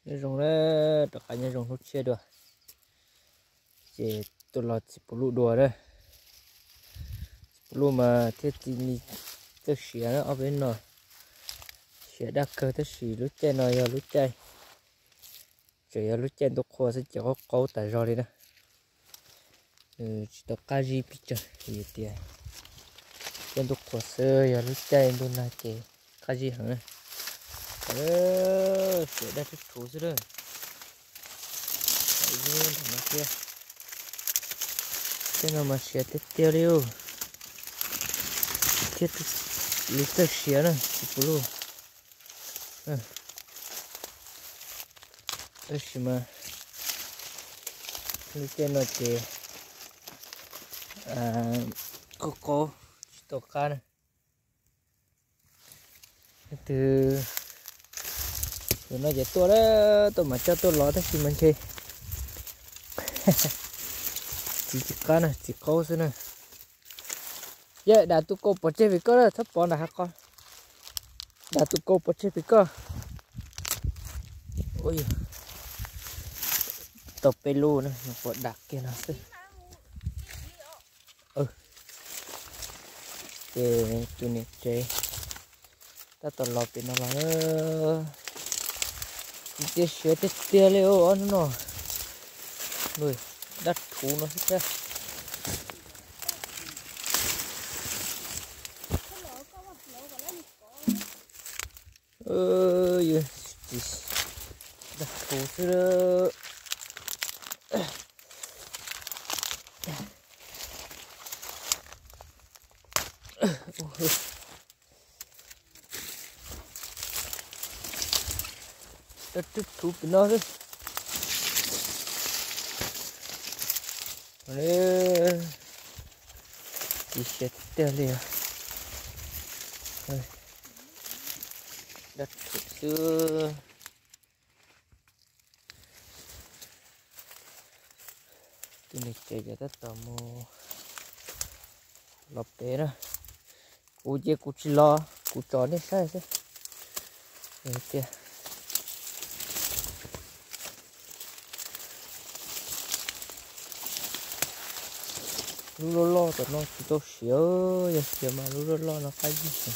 Nyob zoo na, rov qab nyob zoo hnub tshiab dua. Ces tuaj los txiv puv luj dua na. Txiv puv luj mas thiaj txi li txawj siav na, ob peb no siav daj kawg tab sis lub caij no yog lub caij, tseem yog lub caij ntuj qhua xwb ces qaub qaub tas zog li na. Nws tsis tau qab zib pes tsawg vim tias caij ntuj qhua xwb, yog lub caij ntuj nag ces qab zib heev na. Siav daj tib rhuv xwb na. Tej no mas siav tiag tiag li, thiab li txawj siav na txiv puv luj. Tab sis mas lub caij no ces qaub qaub tsis tau qab na. Leej twg, tus no ces tuaj na, tuaj mam coj tuaj lov tab sis mas ntshe txiv tsis qab na, txiv qaub xwb na. Yej, dam tus kaus pov tseg pem koj na, txhob pov nram hav qos. Dam tus kaus pov tseg pem koj. Tau peb lub na, nws quav dam kiag no xwb. Ces tus niam tsev tab tom los pem no los na. Txiv tiag siav tiag tiag li ob hnub no. Daj rhuv no xwb thiab. Daj rhuv xwb. Daj rhuv pem no xwb. Txiv siav tiag tiag li. Daj rhuv xwb. Tus niam tsev ces tab tom mus los pem na. Kuv ces kuv tsis los, kuv tso nej saib xwb. Tias lub loj loj tom no tsis tau siav, yog siav mas lub loj loj no qab zib.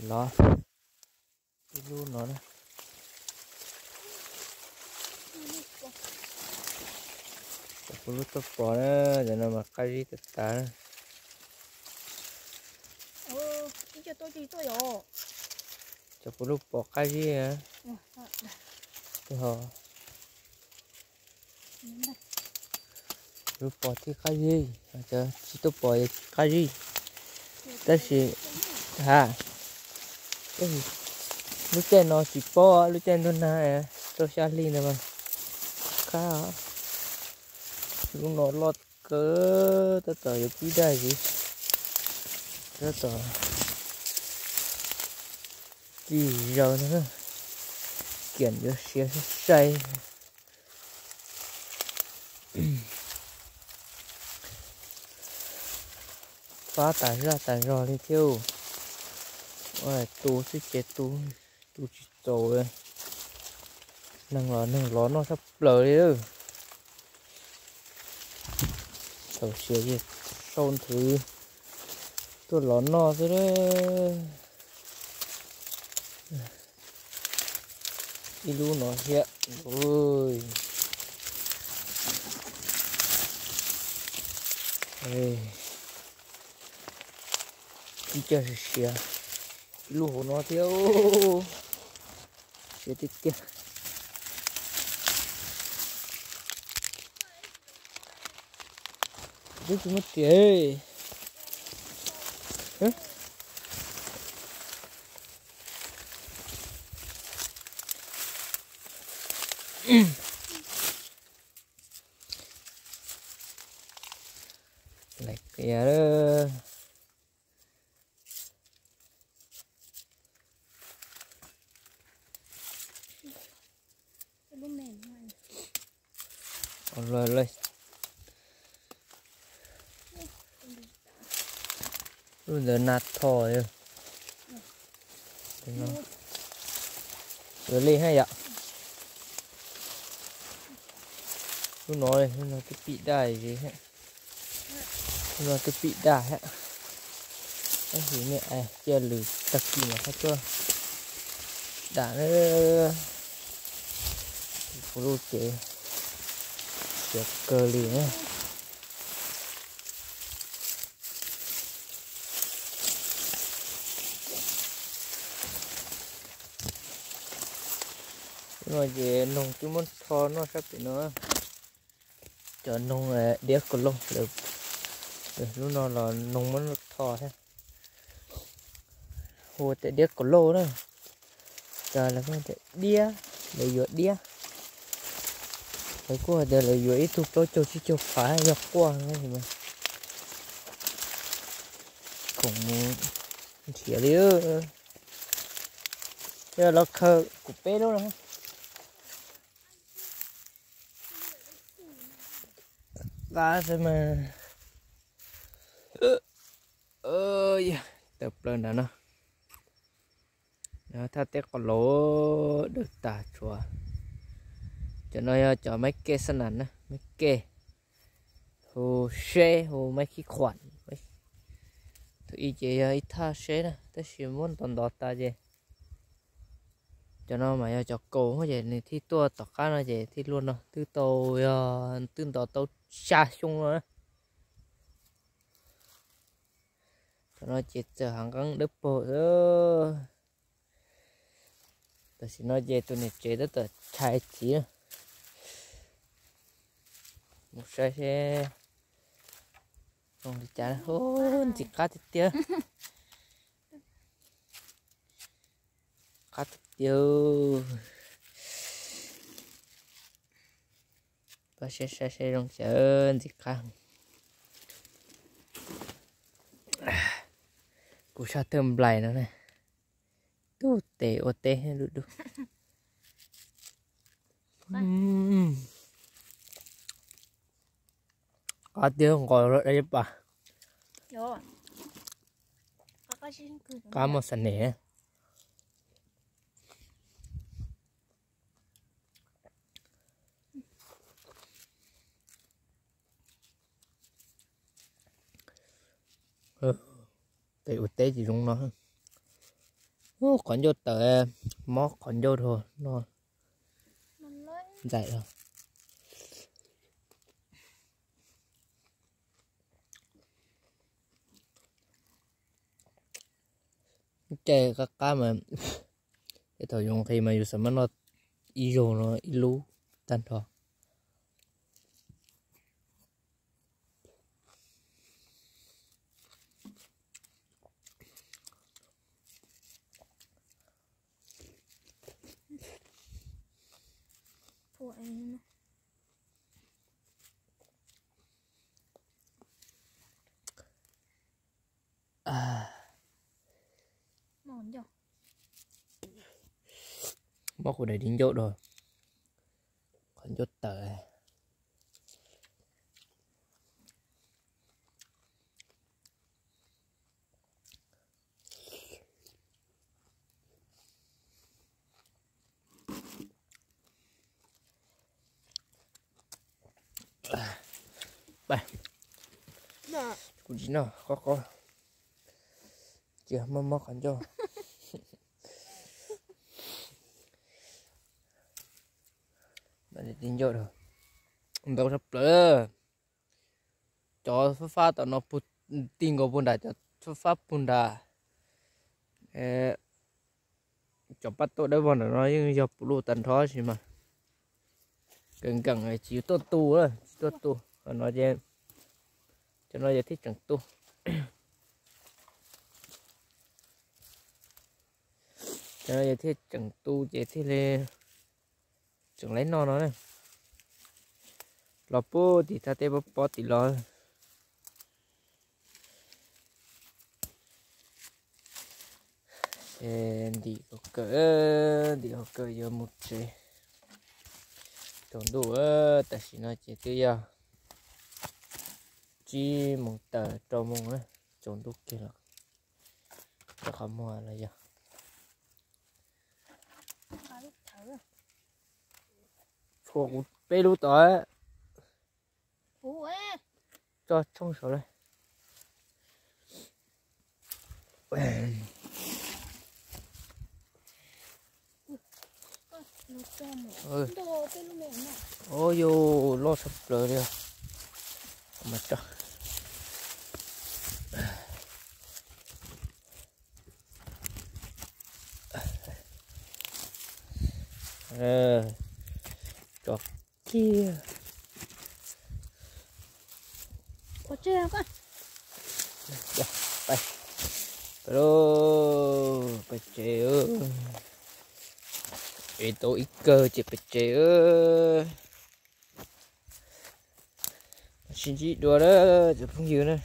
Los ib lub no na. Cov puv luj tuaj pov na, cov no mas qab zib tas tas na. Cov puv luj pov qab zib. Ho lub pov thiaj qab zib, cov tsis tuaj pov qab zib. Tab sis ha, lub caij no tsis paub, lub caij ntuj nag rau xya hli ntawd mas qab. Lub no loj kawg, tab tom yuav pib daj zib, tab tom ci zaws no, kiam yuav siav sai. Fab tas zaj tas zog li thiab. Tu xwb ces tu, tu tsis txaus. Neeg los neeg lov noj tshaj plaws li. Thaum siav ces sau nthwv tuaj lov noj xwb. Ib lub no thiab. Ib co siav siav, ib lub hauv no thiab. Siav tiag tiag. Twb tsis muaj tias. Lawm kiag. Lawm, lawm. Lub ntawd na tho. Yuav li ha yom. Lub no, lub no twb pim daj li. Lub no twb pim daj thiab. Tab sis nej cia lwm tag kis mas ho tuaj dam na. Kuv lub cev siav kawg li na. Lub no ces noog twb muab rho noj sab pem no. Cov noog diab kaus lauj, lub no los noog muab rho thiab. Hu tias diab kaus lauj na. Cov lawv kuj tias diab, lawv yuav diab. Lawv kuj hais tias lawv yuav ib tug plaub caug tsib caug phav yog quaj no. Khoom mus nrhiav li. Yog los khaws kuv peb lub no. Qab xwb mas. Tawm plaws nrad no. Thaj teb qos laus dawb tas tshuav. Cov no yog cov maiv ke xab nas na, maiv ke. Hu seb hu maiv khib khuam. Thaum ub ces yog ib thaj seb na, tab sis muab ntov ntov tas ces cov no mas yog cov kaus ces nws thiaj tuaj tom qab no ces thiaj luaj no, twb tau yog twb ntov tau xya xyoo no na. Cov no ces txawm hav nqeeb dawb paug xwb. Tam sim no ces tus niam tsev tab tom chais txiv. Mus saib seb zoo li cas. Ntxim qab tiag tiag. Qab tiag tiag. Pab saib saib saib zoo cas ntxim qab. Kuv saj thawj nplais no na. Tub tes ua teb du du. Qab tiag nqos da ib pas. Qab mos xas nes. Tes ua teb tsis zoo no. Qhov ncauj tawm, mob qhov ncauj dhau no. Ntxaim os. Caij qab qab mas, es thaum yus nqhis mas yus xav mas noj ib zaug no ib lub tag nrho. Mob kuv daim di ncauj dhau, qhov ncauj tawm. Kuv tsis noj, qo qo, cia mob mob qhov ncauj. Ntau tshaj plaws. Cov fab fab tom no puag, ti nkaus puag nram, cov fab fab puag nram. Cov paj tuaj dawb vog nram no yeej yog puv luj tag nrho sis mas, nkees nkees tsis tuaj tu, tsis tuaj tu. Cov no ces thiaj tseem tu. Cov no ces thiaj tseem tu ces thiaj li tseem laib noj no na. Los puag tim thaj teb pob pob tim los. Ces ntim hauv kawm, ntim hauv kawm yuav mus tsev. Tsaus ntuj, tam sim no ces twb yog tsib moos tawm rau moos na, tsaus ntuj kiag lawm. Rau qhov muag los yog. Tshuav kuv peb lub tod. Tso tshooj saud lawm. Ua yus loj tshaj plaws li. Mas tso. Tso kiag. Pais, pais tsev. Ev tau ib kawg ces pais tsev. Sib ntsib dua na cov phooj ywg na.